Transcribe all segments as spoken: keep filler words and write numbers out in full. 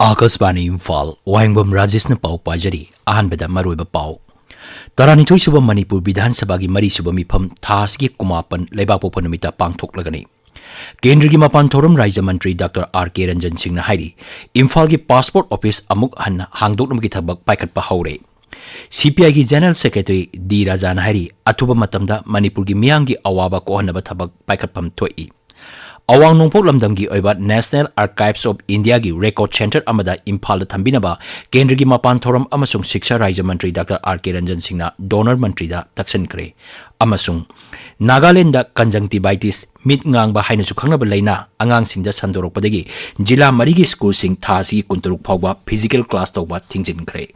ꯑꯥꯀꯥꯁꯕꯥꯅꯤ ꯏꯝꯐꯥꯜ, ꯋꯥꯍꯦꯡꯕꯝ ꯔꯥꯖꯦꯁꯅ ꯄꯥꯎ ꯄꯥꯖꯔꯤ꯫ ꯑꯍꯥꯟꯕꯗ ꯃꯔꯨꯑꯣꯏꯕ ꯄꯥꯎ꯫ ꯇꯔꯥꯅꯤꯊꯣꯏ ꯁꯨꯕ ꯃꯅꯤꯄꯨꯔ ꯕꯤꯙꯥꯟ ꯁꯚꯥꯒꯤ ꯃꯔꯤ ꯁꯨꯕ ꯃꯤꯐꯝ ꯊꯥ ꯑꯁꯤꯒꯤ ꯀꯨꯟꯃꯥꯄꯟ ꯂꯩꯕꯥꯛꯄꯣꯛꯄ ꯅꯨꯃꯤꯠꯇ ꯄꯥꯡꯊꯣꯛꯂꯒꯅꯤ꯫ ꯀꯦꯟꯗ꯭ꯔꯒꯤ ꯃꯄꯥꯟ ꯊꯧꯔꯝ ꯔꯥꯖ꯭ꯌ ꯃꯟꯇ꯭ꯔꯤ ꯗꯥꯛꯇꯔ ꯑꯥꯔ ꯀꯦ ꯔꯟꯖꯟ ꯁꯤꯡꯅ ꯍꯥꯏꯔꯤ, ꯏꯝꯐꯥꯜꯒꯤ ꯄꯥꯁꯄꯣꯔꯠ ꯑꯣꯐꯤꯁ ꯑꯃꯨꯛ ꯍꯟꯅ ꯍꯥꯡꯗꯣꯛꯅꯕꯒꯤ ꯊꯕꯛ ꯄꯥꯏꯈꯠꯄ ꯍꯧꯔꯦ꯫ ꯁꯤ ꯄꯤ ꯑꯥꯏꯒꯤ ꯖꯦꯅꯔꯦꯜ ꯁꯦꯀ꯭ꯔꯦꯇꯔꯤ ꯗꯤ ꯔꯥꯖꯥꯅ ꯍꯥꯏꯔꯤ, ꯑꯊꯨꯕ ꯃꯇꯝꯗ ꯃꯅꯤꯄꯨꯔꯒꯤ ꯃꯤꯌꯥꯝꯒꯤ ꯑꯋꯥꯕ ꯀꯣꯛꯍꯟꯅꯕ ꯊꯕꯛ ꯄꯥꯏꯈꯠꯐꯝ ꯊꯣꯛꯏ꯫ ꯑꯋꯥꯡ ꯅꯣꯡꯄꯣꯛ ꯂꯝꯗꯝꯒꯤ ꯑꯣꯏꯕ National Archives of Indiaꯒꯤ record centre ꯑꯃꯗ ꯏꯝꯐꯥꯜꯗ ꯊꯝꯕꯤꯅꯕ ꯀꯦꯟꯗ꯭ꯔꯒꯤ ꯃꯄꯥꯟ ꯊꯧꯔꯝ ꯑꯃꯁꯨꯡ ꯁꯤꯛꯁꯥ ꯔꯥꯖ꯭ꯌ ꯃꯟꯇ꯭ꯔꯤ ꯗꯥꯛꯇꯔ ꯑꯥꯔ ꯀꯦ ꯔꯟꯖꯟ ꯁꯤꯡꯅ ꯗꯣꯅꯔ ꯃꯟꯇ꯭ꯔꯤꯗ ꯇꯛꯁꯤꯟꯈ꯭ꯔꯦ꯫ ꯑꯃꯁꯨꯡ ꯅꯥꯒꯥꯂꯦꯟꯗ conjunctivitis, ꯃꯤꯠ ꯉꯥꯡꯕ ꯍꯥꯏꯅꯁꯨ ꯈꯪꯅꯕ ꯂꯥꯏꯅꯥ, ꯑꯉꯥꯡꯁꯤꯡꯗ ꯁꯟꯗꯣꯔꯛꯄꯗꯒꯤ ꯖꯤꯂꯥ ꯃꯔꯤꯒꯤ ꯁ꯭ꯀꯨꯜꯁꯤꯡ ꯊꯥ ꯑꯁꯤꯒꯤ ꯀꯨꯟꯇꯔꯨꯛ ꯐꯥꯎꯕ physical class ꯇꯧꯕ ꯊꯤꯡꯖꯤꯟꯈ꯭ꯔꯦ꯫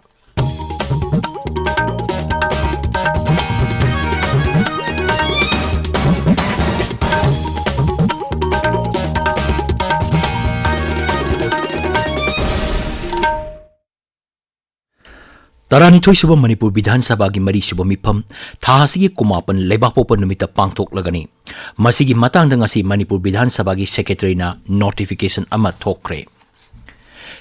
ꯇꯔꯥꯅꯤꯊꯣꯏ ꯁꯨꯕ ꯃꯅꯤꯄꯨꯔ ꯕꯤꯙꯥꯟ ꯁꯚꯥꯒꯤ ꯃꯔꯤ ꯁꯨꯕ ꯃꯤꯐꯝ ꯊꯥ ꯑꯁꯤꯒꯤ ꯀꯨꯟꯃꯥꯄꯟ ꯂꯩꯕꯥꯛꯄꯣꯛꯄ ꯅꯨꯃꯤꯠꯇ ꯄꯥꯡꯊꯣꯛꯂꯒꯅꯤ꯫ ꯃꯁꯤꯒꯤ ꯃꯇꯥꯡꯗ ꯉꯁꯤ ꯃꯅꯤꯄꯨꯔ ꯕꯤꯙꯥꯟ ꯁꯚꯥꯒꯤ ꯁꯦꯀ꯭ꯔꯦꯇꯔꯤꯅ notification ꯑꯃ ꯊꯣꯛꯈ꯭ꯔꯦ꯫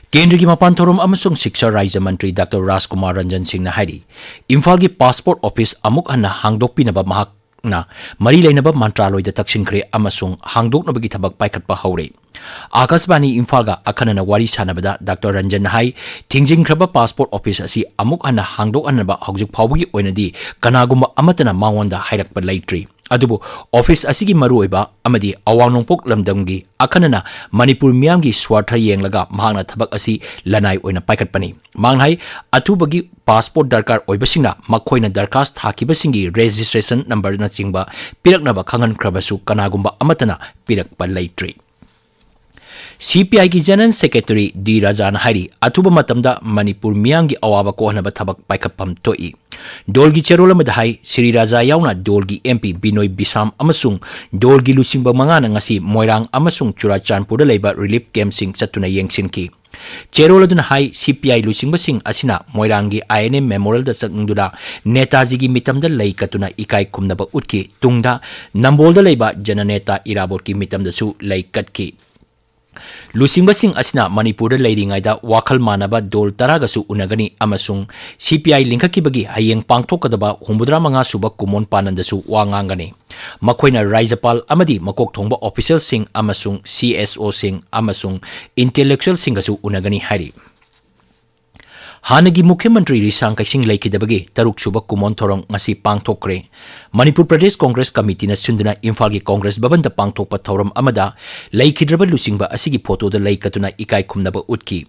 ꯀꯦꯟꯗ꯭ꯔꯒꯤ ꯃꯄꯥꯟ ꯊꯧꯔꯝ ꯑꯃꯁꯨꯡ ꯁꯤꯛꯁꯥ ꯔꯥꯖ꯭ꯌ ꯃꯟꯇ꯭ꯔꯤ ꯗꯥꯛꯇꯔ ꯔꯥꯖꯀꯨꯃꯥꯔ ꯔꯟꯖꯟ ꯁꯤꯡꯅ ꯍꯥꯏꯔꯤ, ꯏꯝꯐꯥꯜꯒꯤ ꯄꯥꯁꯄꯣꯔꯠ ꯑꯣꯐꯤꯁ ꯑꯃꯨꯛ ꯍꯟꯅ ꯍꯥꯡꯗꯣꯛꯄꯤꯅꯕ ꯃꯍꯥꯛꯅ ꯃꯔꯤ ꯂꯩꯅꯕ ꯃꯟꯇ꯭ꯔꯥꯂꯣꯏꯗ ꯇꯛꯁꯤꯟꯈ꯭ꯔꯦ ꯑꯃꯁꯨꯡ ꯍꯥꯡꯗꯣꯛꯅꯕꯒꯤ ꯊꯕꯛ ꯄꯥꯏꯈꯠꯄ ꯍꯧꯔꯦ꯫ ꯑꯥꯀꯥꯁꯕꯥꯅꯤ ꯏꯝꯐꯥꯜꯒ ꯑꯈꯟꯅꯅ ꯋꯥꯔꯤ ꯁꯥꯟꯅꯕꯗ ꯗꯥꯛꯇꯔ ꯔꯟꯖꯟꯅ ꯍꯥꯏ, ꯊꯤꯡꯖꯤꯟꯈ꯭ꯔꯕ ꯄꯥꯁꯄꯣꯔꯠ ꯑꯣꯐꯤꯁ ꯑꯁꯤ ꯑꯃꯨꯛ ꯍꯟꯅ ꯍꯥꯡꯗꯣꯛꯍꯟꯅꯕ ꯍꯧꯖꯤꯛ ꯐꯥꯎꯕꯒꯤ ꯑꯣꯏꯅꯗꯤ ꯀꯅꯥꯒꯨꯝꯕ ꯑꯃꯠꯇꯅ ꯃꯉꯣꯟꯗ ꯍꯥꯏꯔꯛꯄ ꯂꯩꯇ꯭ꯔꯤ꯫ ꯑꯗꯨꯕꯨ ꯑꯣꯐꯤꯁ ꯑꯁꯤꯒꯤ ꯃꯔꯨꯑꯣꯏꯕ ꯑꯃꯗꯤ ꯑꯋꯥꯡ ꯅꯣꯡꯄꯣꯛ ꯂꯝꯗꯝꯒꯤ ꯑꯈꯟꯅꯅ ꯃꯅꯤꯄꯨꯔ ꯃꯤꯌꯥꯝꯒꯤ ꯁ꯭ꯋꯥꯔꯊ ꯌꯦꯡꯂꯒ ꯃꯍꯥꯛꯅ ꯊꯕꯛ ꯑꯁꯤ ꯂꯅꯥꯏ ꯑꯣꯏꯅ ꯄꯥꯏꯈꯠꯄꯅꯤ꯫ ꯃꯍꯥꯛꯅ ꯍꯥꯏ, ꯑꯊꯨꯕꯒꯤ ꯄꯥꯁꯄꯣꯔꯠ ꯗꯔꯀꯥꯔ ꯑꯣꯏꯕꯁꯤꯡꯅ ꯃꯈꯣꯏꯅ ꯗꯔꯈꯥꯁ ꯊꯥꯈꯤꯕꯁꯤꯡꯒꯤ registration numberꯅꯆꯤꯡꯕ ꯄꯤꯔꯛꯅꯕ ꯈꯪꯍꯟꯈ꯭ꯔꯕꯁꯨ ꯀꯅꯥꯒꯨꯝꯕ ꯑꯃꯠꯇꯅ ꯄꯤꯔꯛꯄ ꯂꯩꯇ꯭ꯔꯤ꯫ ꯁꯤ ꯄꯤ ꯑꯥꯏꯒꯤ ꯖꯦꯅꯔꯦꯜ ꯁꯦꯀ꯭ꯔꯦꯇꯔꯤ ꯗꯤ ꯔꯥꯖꯥꯅ ꯍꯥꯏꯔꯤ, ꯑꯊꯨꯕ ꯃꯇꯝꯗ ꯃꯅꯤꯄꯨꯔ ꯃꯤꯌꯥꯝꯒꯤ ꯑꯋꯥꯕ ꯀꯣꯛꯍꯟꯅꯕ ꯊꯕꯛ ꯄꯥꯏꯈꯠꯐꯝ ꯊꯣꯛꯏ꯫ ꯗꯣꯜꯒꯤ ꯆꯦꯔꯣꯜ ꯑꯃꯗ ꯍꯥꯏ, ꯁ꯭ꯔꯤ ꯔꯥꯖꯥ ꯌꯥꯎꯅ ꯗꯣꯜꯒꯤ ꯑꯦꯝ ꯄꯤ ꯕꯤꯅꯣꯏ ꯕꯤꯁꯥꯝ ꯑꯃꯁꯨꯡ ꯗꯣꯜꯒꯤ ꯂꯨꯆꯤꯡꯕ ꯃꯉꯥꯅ ꯉꯁꯤ ꯃꯣꯏꯔꯥꯡ ꯑꯃꯁꯨꯡ ꯆꯨꯔꯥꯆꯥꯟꯄꯨꯔꯗ ꯂꯩꯕ relief campꯁꯤꯡ ꯆꯠꯇꯨꯅ ꯌꯦꯡꯁꯤꯟꯈꯤ꯫ ꯆꯦꯔꯣꯜ ꯑꯗꯨꯅ ꯍꯥꯏ, ꯁꯤ ꯄꯤ ꯑꯥꯏ ꯂꯨꯆꯤꯡꯕꯁꯤꯡ ꯑꯁꯤꯅ ꯃꯣꯏꯔꯥꯡꯒꯤ ꯑꯥꯏ ꯑꯦꯟ ꯑꯦ ꯃꯦꯃꯣꯔꯤꯌꯦꯜꯗ ꯆꯪꯗꯨꯅ ꯅꯦꯇꯥꯖꯤꯒꯤ ꯃꯤꯇꯝꯗ ꯂꯩ ꯀꯠꯇꯨꯅ ꯏꯀꯥꯏ ꯈꯨꯝꯅꯕ ꯎꯠꯈꯤ꯫ ꯇꯨꯡꯗ ꯅꯝꯕꯣꯜꯗ ꯂꯩꯕ ꯖꯅꯅꯦꯇꯥ ꯏꯔꯥꯕꯣꯠꯀꯤ ꯃꯤꯇꯝꯗꯁꯨ ꯂꯩ ꯀꯠꯈꯤ꯫ ꯂꯨꯆꯤꯡꯕꯁꯤꯡ ꯑꯁꯤꯅ ꯃꯅꯤꯄꯨꯔꯗ ꯂꯩꯔꯤꯉꯩꯗ ꯋꯥꯈꯜ ꯃꯥꯟꯅꯕ ꯗꯣꯜ ꯇꯔꯥꯒꯁꯨ ꯎꯅꯒꯅꯤ ꯑꯃꯁꯨꯡ ꯁꯤ ꯄꯤ ꯑꯥꯏ ꯂꯤꯡꯈꯠꯈꯤꯕꯒꯤ ꯍꯌꯦꯡ ꯄꯥꯡꯊꯣꯛꯀꯗꯕ ꯍꯨꯝꯐꯨꯇꯔꯥ ꯃꯉꯥ ꯁꯨꯕ ꯀꯨꯃꯣꯟ ꯄꯥꯅꯟꯗꯁꯨ ꯋꯥ ꯉꯥꯡꯒꯅꯤ꯫ ꯃꯈꯣꯏꯅ ꯔꯥꯖ꯭ꯌꯄꯥꯜ ꯑꯃꯗꯤ ꯃꯀꯣꯛ ꯊꯣꯡꯕ ꯑꯣꯐꯤꯁꯤꯌꯦꯜꯁꯤꯡ ꯑꯃꯁꯨꯡ ꯁꯤ ꯑꯦꯁ ꯑꯣꯁꯤꯡ ꯑꯃꯁꯨꯡ ꯏꯟꯇꯦꯂꯦꯛꯆꯨꯋꯦꯜꯁꯤꯡꯒꯁꯨ ꯎꯅꯒꯅꯤ ꯍꯥꯏꯔꯤ꯫ ꯍꯥꯟꯅꯒꯤ ꯃꯨꯈ꯭ꯌ ꯃꯟꯇ꯭ꯔꯤ ꯔꯤꯁꯥꯡ ꯀꯩꯁꯤꯡ ꯂꯩꯈꯤꯗꯕꯒꯤ ꯇꯔꯨꯛ ꯁꯨꯕ ꯀꯨꯃꯣꯟ ꯊꯧꯔꯝ ꯉꯁꯤ ꯄꯥꯡꯊꯣꯛꯈ꯭ꯔꯦ꯫ ꯃꯅꯤꯄꯨꯔ ꯄ꯭ꯔꯗꯦꯁ ꯀꯣꯡꯒ꯭ꯔꯦꯁ ꯀꯃꯤꯇꯤꯅ ꯁꯤꯟꯗꯨꯅ ꯏꯝꯐꯥꯜꯒꯤ ꯀꯣꯡꯒ꯭ꯔꯦꯁ ꯚꯕꯟꯗ ꯄꯥꯡꯊꯣꯛꯄ ꯊꯧꯔꯝ ꯑꯃꯗ ꯂꯩꯈꯤꯗ꯭ꯔꯕ ꯂꯨꯆꯤꯡꯕ ꯑꯁꯤꯒꯤ ꯐꯣꯇꯣꯗ ꯂꯩ ꯀꯠꯇꯨꯅ ꯏꯀꯥꯏ ꯈꯨꯝꯅꯕ ꯎꯠꯈꯤ꯫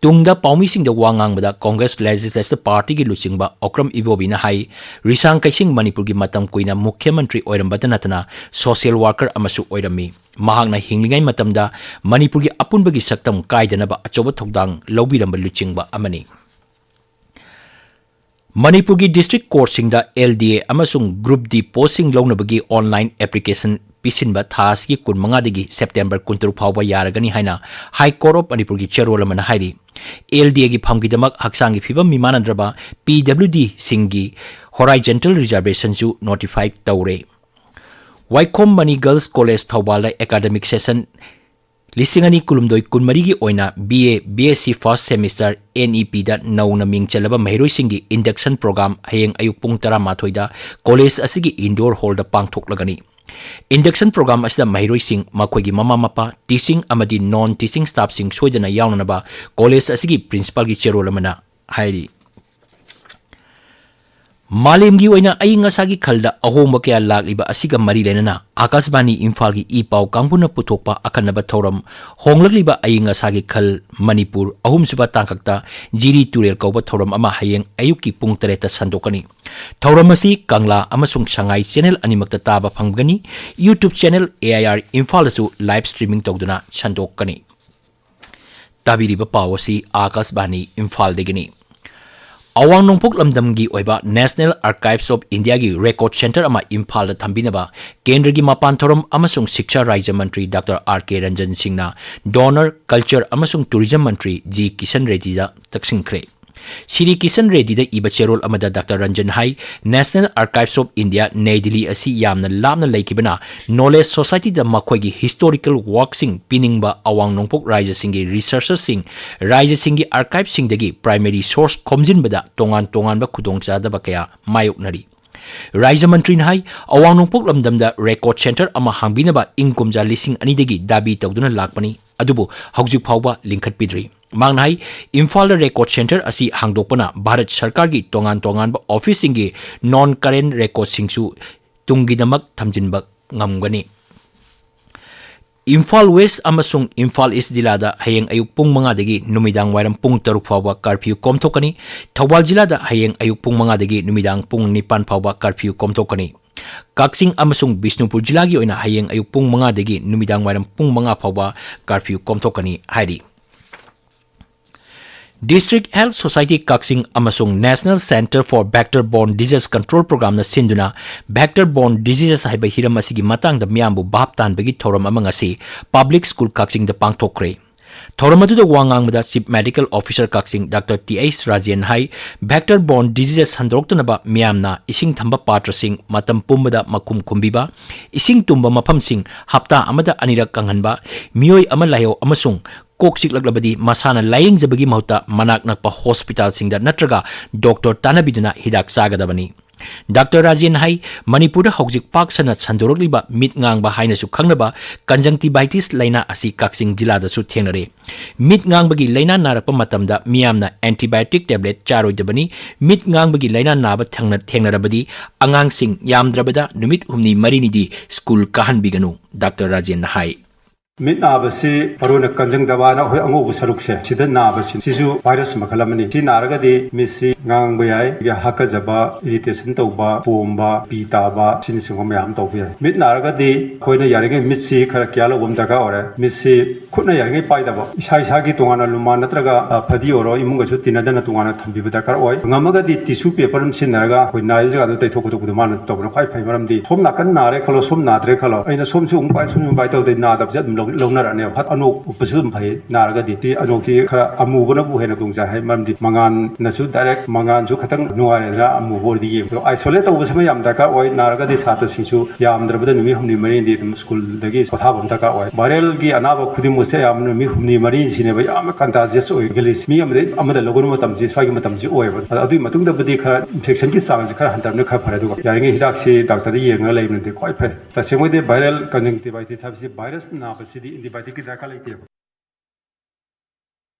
ꯇꯨꯡꯗ ꯄꯥꯎꯃꯤꯁꯤꯡꯗ ꯋꯥ ꯉꯥꯡꯕꯗ ꯀꯣꯡꯒ꯭ꯔꯦꯁ ꯂꯦꯖꯤꯁꯂꯦꯇꯤꯚ ꯄꯥꯔꯇꯤꯒꯤ ꯂꯨꯆꯤꯡꯕ ꯑꯣꯀ꯭ꯔꯝ ꯏꯕꯣꯕꯤꯅ ꯍꯥꯏ, ꯔꯤꯁꯥꯡ ꯀꯩꯁꯤꯡ ꯃꯅꯤꯄꯨꯔꯒꯤ ꯃꯇꯝ ꯀꯨꯏꯅ ꯃꯨꯈ꯭ꯌ ꯃꯟꯇ꯭ꯔꯤ ꯑꯣꯏꯔꯝꯕꯇ ꯅꯠꯇꯅ ꯁꯣꯁꯤꯌꯦꯜ ꯋꯥꯔꯀꯔ ꯑꯃꯁꯨ ꯑꯣꯏꯔꯝꯃꯤ꯫ ꯃꯍꯥꯛꯅ ꯍꯤꯡꯂꯤꯉꯩ ꯃꯇꯝꯗ ꯃꯅꯤꯄꯨꯔꯒꯤ ꯑꯄꯨꯟꯕꯒꯤ ꯁꯛꯇꯝ ꯀꯥꯏꯗꯅꯕ ꯑꯆꯧꯕ ꯊꯧꯗꯥꯡ ꯂꯧꯕꯤꯔꯝꯕ ꯂꯨꯆꯤꯡꯕ ꯑꯃꯅꯤ꯫ ꯃꯅꯤꯄꯨꯔꯒꯤ ꯗꯤꯁꯇ꯭ꯔꯤꯛ ꯀꯣꯔꯠꯁꯤꯡꯗ ꯑꯦꯜ ꯗꯤ ꯑꯦ ꯑꯃꯁꯨꯡ ꯒ꯭ꯔꯨꯞ ꯗꯤ ꯄꯣꯁꯁꯤꯡ ꯂꯧꯅꯕꯒꯤ ꯑꯣꯟꯂꯥꯏꯟ ꯑꯦꯄ꯭ꯂꯤꯀꯦꯁꯟ ꯄꯤꯁꯤꯟꯕ ꯊꯥ ꯑꯁꯤꯒꯤ ꯀꯨꯟꯃꯉꯥꯗꯒꯤ ꯁꯦꯞꯇꯦꯝꯕꯔ ꯀꯨꯟꯇꯔꯨꯛ ꯐꯥꯎꯕ ꯌꯥꯔꯒꯅꯤ ꯍꯥꯏꯅ ꯍꯥꯏ ꯀꯣꯔꯠ ꯑꯣꯐ ꯃꯅꯤꯄꯨꯔꯒꯤ ꯆꯦꯔꯣꯜ ꯑꯃꯅ ꯍꯥꯏꯔꯤ꯫ ꯑꯦꯜ ꯗꯤ ꯑꯦꯒꯤ ꯐꯝꯒꯤꯗꯃꯛ ꯍꯛꯆꯥꯡꯒꯤ ꯐꯤꯕꯝ ꯃꯤꯃꯥꯟꯅꯗ꯭ꯔꯕ ꯄꯤ ꯗꯕ꯭ꯂꯤꯎ ꯗꯤꯁꯤꯡꯒꯤ ꯍꯣꯔꯥꯏꯖꯟꯇꯦꯜ ꯔꯤꯖꯥꯔꯕꯦꯁꯟꯁꯨ ꯅꯣꯇꯤꯐꯥꯏ ꯇꯧꯔꯦ꯫ ꯋꯥꯏꯈꯣꯝ ꯃꯅꯤ ꯒꯔꯜꯁ ꯀꯣꯂꯦꯖ ꯊꯧꯕꯥꯜꯗ ꯑꯦꯀꯥꯗꯃꯤꯛ ꯁꯦꯁꯟ ꯂꯤꯁꯤꯡ ꯑꯅꯤ ꯀꯨꯟꯍꯨꯝꯗꯣꯏ ꯀꯨꯟꯃꯔꯤꯒꯤ ꯑꯣꯏꯅ B A, B S C first semester, N E ꯄꯤꯗ ꯅꯧꯅ ꯃꯤꯡ ꯆꯜꯂꯕ ꯃꯍꯩꯔꯣꯏꯁꯤꯡꯒꯤ ꯏꯟꯗꯛꯁꯟ ꯄ꯭ꯔꯣꯒ꯭ꯔꯥꯝ ꯍꯌꯦꯡ ꯑꯌꯨꯛ ꯄꯨꯡ ꯇꯔꯥꯃꯥꯊꯣꯏꯗ ꯀꯣꯂꯦꯖ ꯑꯁꯤꯒꯤ ꯏꯟꯗꯣꯔ ꯍꯣꯜꯗ ꯄꯥꯡꯊꯣꯛꯂꯒꯅꯤ꯫ ꯏꯟꯗꯛꯁꯟ ꯄ꯭ꯔꯣꯒ꯭ꯔꯥꯝ ꯑꯁꯤꯗ ꯃꯍꯩꯔꯣꯏꯁꯤꯡ, ꯃꯈꯣꯏꯒꯤ ꯃꯃꯥ ꯃꯄꯥ, ꯇꯤꯆꯤꯡ ꯑꯃꯗꯤ ꯅꯣꯟ ꯇꯤꯆꯤꯡ ꯁ꯭ꯇꯥꯐꯁꯤꯡ ꯁꯣꯏꯗꯅ ꯌꯥꯎꯅꯅꯕ ꯀꯣꯂꯦꯖ ꯑꯁꯤꯒꯤ ꯄ꯭ꯔꯤꯟꯁꯤꯄꯥꯜꯒꯤ ꯆꯦꯔꯣꯜ ꯑꯃꯅ ꯍꯥꯏꯔꯤ꯫ ꯃꯥꯂꯦꯝꯒꯤ ꯑꯣꯏꯅ ꯑꯏꯪ ꯑꯁꯥꯒꯤ ꯈꯜꯗ ꯑꯍꯣꯡꯕ ꯀꯌꯥ ꯂꯥꯛꯂꯤꯕ ꯑꯁꯤꯒ ꯃꯔꯤ ꯂꯩꯅꯅ ꯑꯥꯀꯥꯁꯕꯥꯅꯤ ꯏꯝꯐꯥꯜꯒꯤ ꯏ ꯄꯥꯎ ꯀꯥꯡꯕꯨꯅ ꯄꯨꯊꯣꯛꯄ ꯑꯈꯟꯅꯕ ꯊꯧꯔꯝ ꯍꯣꯡꯂꯛꯂꯤꯕ ꯑꯏꯪ ꯑꯁꯥꯒꯤ ꯈꯜ ꯃꯅꯤꯄꯨꯔ ꯑꯍꯨꯝꯁꯨꯕ ꯇꯥꯡꯀꯛꯇ ꯖꯤꯔꯤ ꯇꯨꯔꯦꯜ ꯀꯧꯕ ꯊꯧꯔꯝ ꯑꯃ ꯍꯌꯦꯡ ꯑꯌꯨꯛꯀꯤ ꯄꯨꯡ ꯇꯔꯦꯠꯇ ꯁꯟꯗꯣꯛꯀꯅꯤ꯫ ꯊꯧꯔꯝ ꯑꯁꯤ ꯀꯪꯂꯥ ꯑꯃꯁꯨꯡ ꯁꯉꯥꯏ ꯆꯦꯅꯦꯜ ꯑꯅꯤꯃꯛꯇ ꯇꯥꯕ ꯐꯪꯒꯅꯤ꯫ YouTube channel A I R ꯏꯝꯐꯥꯜꯗꯁꯨ ꯂꯥꯏꯚ ꯁ꯭ꯇ꯭ꯔꯤꯃꯤꯡ ꯇꯧꯗꯨꯅ ꯁꯟꯗꯣꯛꯀꯅꯤ꯫ ꯇꯥꯕꯤꯔꯤꯕ ꯄꯥꯎ ꯑꯁꯤ ꯑꯥꯀꯥꯁꯕꯥꯅꯤ ꯏꯝꯐꯥꯜꯗꯒꯤꯅꯤ꯫ ꯑꯋꯥꯡ ꯅꯣꯡꯄꯣꯛ ꯂꯝꯗꯝꯒꯤ ꯑꯣꯏꯕ National Archives of Indiaꯒꯤ ꯔꯦꯀꯣꯔꯗ ꯁꯦꯟꯇꯔ ꯑꯃ ꯏꯝꯐꯥꯜꯗ ꯊꯝꯕꯤꯅꯕ ꯀꯦꯟꯗ꯭ꯔꯒꯤ ꯃꯄꯥꯟ ꯊꯧꯔꯝ ꯑꯃꯁꯨꯡ ꯁꯤꯛꯁꯥ ꯔꯥꯖ꯭ꯌ ꯃꯟꯇ꯭ꯔꯤ ꯗꯥꯛꯇꯔ ꯑꯥꯔ ꯀꯦ ꯔꯟꯖꯟ ꯁꯤꯡꯅ ꯗꯣꯅꯔ, ꯀꯜꯆꯔ ꯑꯃꯁꯨꯡ ꯇꯨꯔꯤꯖꯝ ꯃꯟꯇ꯭ꯔꯤ ꯖꯤ ꯀꯤꯁꯟ ꯔꯦꯗꯤꯗ ꯇꯛꯁꯤꯟꯈ꯭ꯔꯦ꯫ ꯁꯤꯔꯤ ꯀꯤꯁꯟ ꯔꯦꯗꯤꯗ ꯏꯕ ꯆꯦꯔꯣꯜ ꯑꯃꯗ ꯗꯥꯛꯇꯔ ꯔꯟꯖꯟ ꯍꯥꯏ, National Archives of India, ꯅꯩ ꯗꯤꯜꯂꯤ ꯑꯁꯤ ꯌꯥꯝꯅ ꯂꯥꯞꯅ ꯂꯩꯈꯤꯕꯅ Knowledge Societyꯗ ꯃꯈꯣꯏꯒꯤ historical workꯁꯤꯡ ꯄꯤꯅꯤꯡꯕ ꯑꯋꯥꯡ ꯅꯣꯡꯄꯣꯛ ꯔꯥꯏꯖꯁꯤꯡꯒꯤ researcherꯁꯤꯡ ꯔꯥꯏꯖꯁꯤꯡꯒꯤ archiveꯁꯤꯡꯗꯒꯤ primary source ꯈꯣꯝꯖꯤꯟꯕꯗ ꯇꯣꯉꯥꯟ ꯇꯣꯉꯥꯟꯕ ꯈꯨꯗꯣꯡꯆꯥꯗꯕ ꯀꯌꯥ ꯃꯥꯌꯣꯛꯅꯔꯤ꯫ ꯔꯥꯏꯖ ꯃꯟꯇ꯭ꯔꯤꯅ ꯍꯥꯏ, ꯑꯋꯥꯡ ꯅꯣꯡꯄꯣꯛ ꯂꯝꯗꯝꯗ record centre ꯑꯃ ꯍꯥꯡꯕꯤꯅꯕ ꯏꯪ ꯀꯨꯝꯖꯥ ꯂꯤꯁꯤꯡ ꯑꯅꯤꯗꯒꯤ ꯗꯥꯕꯤ ꯇꯧꯗꯨꯅ ꯂꯥꯛꯄꯅꯤ, ꯑꯗꯨꯕꯨ ꯍꯧꯖꯤꯛ ꯐꯥꯎꯕ ꯂꯤꯡꯈꯠꯄꯤꯗ꯭ꯔꯤ꯫ ꯃꯍꯥꯛꯅ ꯍꯥꯏ, ꯏꯝꯐꯥꯜꯗ record centre ꯑꯁꯤ ꯍꯥꯡꯗꯣꯛꯄꯅ ꯚꯥꯔꯠ ꯁꯔꯀꯥꯔꯒꯤ ꯇꯣꯉꯥꯟ ꯇꯣꯉꯥꯟꯕ officeꯁꯤꯡꯒꯤ non current recordꯁꯤꯡꯁꯨ ꯇꯨꯡꯒꯤꯗꯃꯛ ꯊꯝꯖꯤꯟꯕ ꯉꯝꯒꯅꯤ꯫ ꯏꯝꯐꯥꯜ West ꯑꯃꯁꯨꯡ ꯏꯝꯐꯥꯜ East ꯖꯤꯂꯥꯗ ꯍꯌꯦꯡ ꯑꯌꯨꯛ ꯄꯨꯡ ꯃꯉꯥꯗꯒꯤ ꯅꯨꯃꯤꯗꯥꯡ ꯋꯥꯏꯔꯝ ꯄꯨꯡ ꯇꯔꯨꯛ ꯐꯥꯎꯕ curfew ꯀꯣꯝꯊꯣꯛꯀꯅꯤ꯫ ꯊꯧꯕꯥꯜ ꯖꯤꯂꯥꯗ ꯍꯌꯦꯡ ꯑꯌꯨꯛ ꯄꯨꯡ ꯃꯉꯥꯗꯒꯤ ꯅꯨꯃꯤꯗꯥꯡ ꯄꯨꯡ ꯅꯤꯄꯥꯟ ꯐꯥꯎꯕ curfew ꯀꯣꯝꯊꯣꯛꯀꯅꯤ꯫ ꯀꯛꯆꯤꯡ ꯑꯃꯁꯨꯡ ꯕꯤꯁꯅꯨꯄꯨꯔ ꯖꯤꯂꯥꯒꯤ ꯑꯣꯏꯅ ꯍꯌꯦꯡ ꯑꯌꯨꯛ ꯄꯨꯡ ꯃꯉꯥꯗꯒꯤ ꯅꯨꯃꯤꯗꯥꯡ ꯋꯥꯏꯔꯝ ꯄꯨꯡ ꯃꯉꯥ ꯐꯥꯎꯕ curfew ꯀꯣꯝꯊꯣꯛꯀꯅꯤ ꯍꯥꯏꯔꯤ꯫ District Health Society ꯀꯛꯆꯤꯡ ꯑꯃꯁꯨꯡ National Centre for Vector Borne Disease Control Programꯅ ꯁꯤꯟꯗꯨꯅ vector borne diseases ꯍꯥꯏꯕ ꯍꯤꯔꯝ ꯑꯁꯤꯒꯤ ꯃꯇꯥꯡꯗ ꯃꯤꯌꯥꯝꯕꯨ ꯚꯥꯞ ꯇꯥꯍꯟꯕꯒꯤ ꯊꯧꯔꯝ ꯑꯃ ꯉꯁꯤ Public School ꯀꯛꯆꯤꯡꯗ ꯄꯥꯡꯊꯣꯛꯈ꯭ꯔꯦ꯫ ꯊꯧꯔꯝ ꯑꯗꯨꯗ ꯋꯥ ꯉꯥꯡꯕꯗ Chief Medical Officer ꯀꯛꯆꯤꯡ ꯗꯥꯛꯇꯔ ꯇꯤ ꯑꯩꯆ ꯔꯥꯖꯦꯟ ꯍꯥꯏ, vector borne diseases ꯁꯟꯗꯣꯔꯛꯇꯅꯕ ꯃꯤꯌꯥꯝꯅ ꯏꯁꯤꯡ ꯊꯝꯕ ꯄꯥꯇ꯭ꯔꯁꯤꯡ ꯃꯇꯝ ꯄꯨꯝꯕꯗ ꯃꯈꯨꯝ ꯈꯨꯝꯕꯤꯕ, ꯏꯁꯤꯡ ꯇꯨꯝꯕ ꯃꯐꯝꯁꯤꯡ ꯍꯞꯇꯥ ꯑꯃꯗ ꯑꯅꯤꯔꯛ ꯀꯪꯍꯟꯕ, ꯃꯤꯑꯣꯏ ꯑꯃ ꯂꯥꯏꯍꯧ ꯑꯃꯁꯨꯡ ꯀꯣꯛ ꯆꯤꯛꯂꯛꯂꯕꯗꯤ ꯃꯁꯥꯅ ꯂꯥꯌꯦꯡꯖꯕꯒꯤ ꯃꯍꯨꯠꯇ ꯃꯅꯥꯛ ꯅꯛꯄ hospitalꯁꯤꯡꯗ ꯅꯠꯇ꯭ꯔꯒ doctor ꯇꯥꯟꯅꯕꯤꯗꯨꯅ ꯍꯤꯗꯥꯛ ꯆꯥꯒꯗꯕꯅꯤ꯫ ꯗꯥꯛꯇꯔ ꯔꯥꯖꯦꯟ ꯍꯥꯏ, ꯃꯅꯤꯄꯨꯔꯗ ꯍꯧꯖꯤꯛ ꯄꯥꯛ ꯁꯟꯅ ꯁꯟꯗꯣꯔꯛꯂꯤꯕ ꯃꯤꯠ ꯉꯥꯡꯕ ꯍꯥꯏꯅꯁꯨ ꯈꯪꯅꯕ conjunctivitis ꯂꯥꯏꯅꯥ ꯑꯁꯤ ꯀꯛꯆꯤꯡ ꯖꯤꯂꯥꯗꯁꯨ ꯊꯦꯡꯅꯔꯦ꯫ ꯃꯤꯠ ꯉꯥꯡꯕꯒꯤ ꯂꯥꯏꯅꯥ ꯅꯥꯔꯛꯄ ꯃꯇꯝꯗ ꯃꯤꯌꯥꯝꯅ antibiotic tablet ꯆꯥꯔꯣꯏꯗꯕꯅꯤ꯫ ꯃꯤꯠ ꯉꯥꯡꯕꯒꯤ ꯂꯥꯏꯅꯥ ꯅꯥꯕ ꯊꯦꯡꯅ-, ꯊꯦꯡꯅꯔꯕꯗꯤ ꯑꯉꯥꯡꯁꯤꯡ ꯌꯥꯝꯗ꯭ꯔꯕꯗ ꯅꯨꯃꯤꯠ ꯍꯨꯝꯅꯤ ꯃꯔꯤꯅꯤꯗꯤ school ꯀꯥꯍꯟꯕꯤꯒꯅꯨ, ꯗꯥꯛꯇꯔ ꯔꯥꯖꯦꯟꯅ ꯍꯥꯏ꯫ ꯃꯤꯠ ꯅꯥꯕꯁꯤ ꯃꯔꯨ ꯑꯣꯏꯅ conjunctiva ꯍꯥꯏꯅ ꯑꯩꯈꯣꯏ ꯑꯉꯧꯕ ꯁꯔꯨꯛꯁꯦ, ꯁꯤꯗ ꯅꯥꯕꯁꯤ, ꯁꯤꯁꯨ virus ꯃꯈꯜ ꯑꯃꯅꯤ꯫ ꯁꯤ ꯅꯥꯔꯒꯗꯤ ꯃꯤꯠꯁꯤ ꯉꯥꯡꯕ ꯌꯥꯏ, ꯍꯥꯀꯠꯖꯕ, irritation ꯇꯧꯕ, ꯄꯣꯝꯕ, ꯄꯤ ꯇꯥꯕ, ꯑꯁꯤꯅꯆꯤꯡꯕ ꯃꯌꯥꯝ ꯑꯃ ꯇꯧꯕ ꯌꯥꯏ꯫ ꯃꯤꯠ ꯅꯥꯔꯒꯗꯤ ꯑꯩꯈꯣꯏꯅ ꯌꯥꯔꯤꯉꯩ ꯃꯤꯠꯁꯤ ꯈꯔ care ꯂꯧꯕ ꯑꯃ ꯗꯔꯀꯥꯔ ꯑꯣꯏꯔꯦ꯫ ꯃꯤꯠꯁꯤ ꯈꯨꯠꯅ ꯌꯥꯔꯤꯉꯩ ꯄꯥꯏꯗꯕ, ꯏꯁꯥ ꯏꯁꯥꯒꯤ ꯇꯣꯉꯥꯟꯅ ꯂꯨꯃꯥꯟ ꯅꯠꯇ꯭ꯔꯒ, ꯑ, ꯐꯗꯤ ꯑꯣꯏꯔꯣ, ꯏꯃꯨꯡꯒꯁꯨ ꯇꯤꯟꯅꯗꯅ ꯇꯣꯉꯥꯟꯅ ꯊꯝꯕꯤꯕ ꯗꯔꯀꯥꯔ ꯑꯣꯏ꯫ ꯉꯝꯃꯒꯗꯤ tissue paper ꯑꯃ ꯁꯤꯖꯤꯟꯅꯔꯒ ꯑꯩꯈꯣꯏ ꯅꯥꯔꯤꯕ ꯖꯒꯥꯗꯨ ꯇꯩꯊꯣꯛ ꯈꯣꯠꯇꯣꯛꯄꯗꯣ ꯃꯥꯅ ꯇꯧꯕꯅ ꯈ꯭ꯋꯥꯏ ꯐꯩ꯫ ꯃꯔꯝꯗꯤ ꯁꯣꯝ ꯅꯥꯀꯟ ꯅꯥꯔꯦ ꯈꯜꯂꯣ, ꯁꯣꯝ ꯅꯥꯗ꯭ꯔꯦ ꯈꯜꯂꯣ, ꯑꯩꯅ ꯁꯣꯝꯁꯨ ꯑꯃꯨꯛ ꯄꯥꯏ, ꯁꯣꯝꯁꯨ ꯑꯃꯨꯛ ꯄꯥꯏ ꯇꯧꯗꯦ, ꯅꯥꯗꯕꯁꯦ ꯑꯗꯨꯝ ꯂꯧ ꯂꯧꯅꯔꯛꯑꯅꯦꯕ꯫ ꯐꯠ ꯑꯅꯣꯛ ꯎꯞꯄꯁꯨ ꯑꯗꯨꯝ ꯐꯩ꯫ ꯅꯥꯔꯒꯗꯤ ꯁꯤ ꯑꯅꯣꯛꯁꯤ ꯈꯔ ꯑꯃꯨꯕꯅꯕꯨ ꯍꯦꯟꯅ ꯈꯨꯗꯣꯡ ꯆꯥꯏ ꯍꯥꯏ, ꯃꯔꯝꯗꯤ ꯃꯉꯥꯟꯅꯁꯨ ꯗꯥꯏꯔꯦꯛ ꯃꯉꯥꯟꯁꯨ ꯈꯤꯇꯪ ꯅꯨꯡꯉꯥꯏꯔꯦꯗꯅ ꯑꯃꯨꯕ ꯑꯣꯏꯔꯗꯤ ꯌꯦꯡꯕꯗꯣ꯫ ꯑꯥꯏꯁꯣꯂꯦꯠ ꯇꯧꯕꯁꯤꯃ ꯌꯥꯝ ꯗꯔꯀꯥꯔ ꯑꯣꯏ꯫ ꯅꯥꯔꯒꯗꯤ ꯁꯥꯇ꯭ꯔꯁꯤꯡꯁꯨ ꯌꯥꯝꯗ꯭ꯔꯕꯗ ꯅꯨꯃꯤꯠ ꯍꯨꯝꯅꯤ ꯃꯔꯤꯅꯤꯗꯤ ꯑꯗꯨꯝ ꯁ꯭ꯀꯨꯜꯗꯒꯤ ꯄꯣꯊꯥꯕ ꯑꯃ ꯗꯔꯀꯥꯔ ꯑꯣꯏ꯫ ꯚꯥꯏꯔꯦꯜꯒꯤ ꯑꯅꯥꯕ ꯈꯨꯗꯤꯡꯃꯛꯁꯦ ꯑꯌꯥꯝꯕꯅ ꯅꯨꯃꯤꯠ ꯍꯨꯝꯅꯤ ꯃꯔꯤꯅꯤꯁꯤꯅꯦꯕ ꯌꯥꯝꯅ ꯀꯟꯇꯥꯖꯤꯌꯁ ꯑꯣꯏꯒꯜꯂꯤꯁꯦ꯫ ꯃꯤ ꯑꯃꯗꯒꯤ ꯑꯃꯗ ꯂꯧꯅꯕ ꯃꯇꯝꯁꯤ ꯁ꯭ꯋꯥꯏꯒꯤ ꯃꯇꯝꯁꯤ ꯑꯣꯏꯌꯦꯕ꯫ ꯑꯗ ꯑꯗꯨꯒꯤ ꯃꯇꯨꯡꯗꯕꯨꯗꯤ ꯈꯔ ꯏꯟꯐꯦꯛꯁꯟꯒꯤ ꯆꯥꯡꯁꯤ ꯈꯔ ꯍꯟꯊꯕꯅ ꯈꯔ ꯐꯔꯦ꯫ ꯑꯗꯨꯒ ꯌꯥꯔꯤꯉꯩ ꯍꯤꯗꯥꯛꯁꯤ ꯗꯥꯛꯇꯔꯗ ꯌꯦꯡꯉꯒ ꯂꯩꯕꯅꯗꯤ ꯈ꯭ꯋꯥꯏ ꯐꯩ꯫ ꯇꯁꯦꯡꯕꯩꯗꯤ ꯚꯥꯏꯔꯦꯜ ꯀꯟꯖꯪꯇꯤꯚꯥꯏꯇꯤꯁ ꯍꯥꯏꯕꯁꯤ ꯚꯥꯏꯔꯁ ꯅꯥꯕꯁꯤꯗꯤ ꯑꯦꯟꯇꯤꯕꯥꯏꯑꯣꯇꯤꯛꯀꯤ ꯗꯔꯀꯥꯔ ꯂꯩꯇꯦꯕ꯫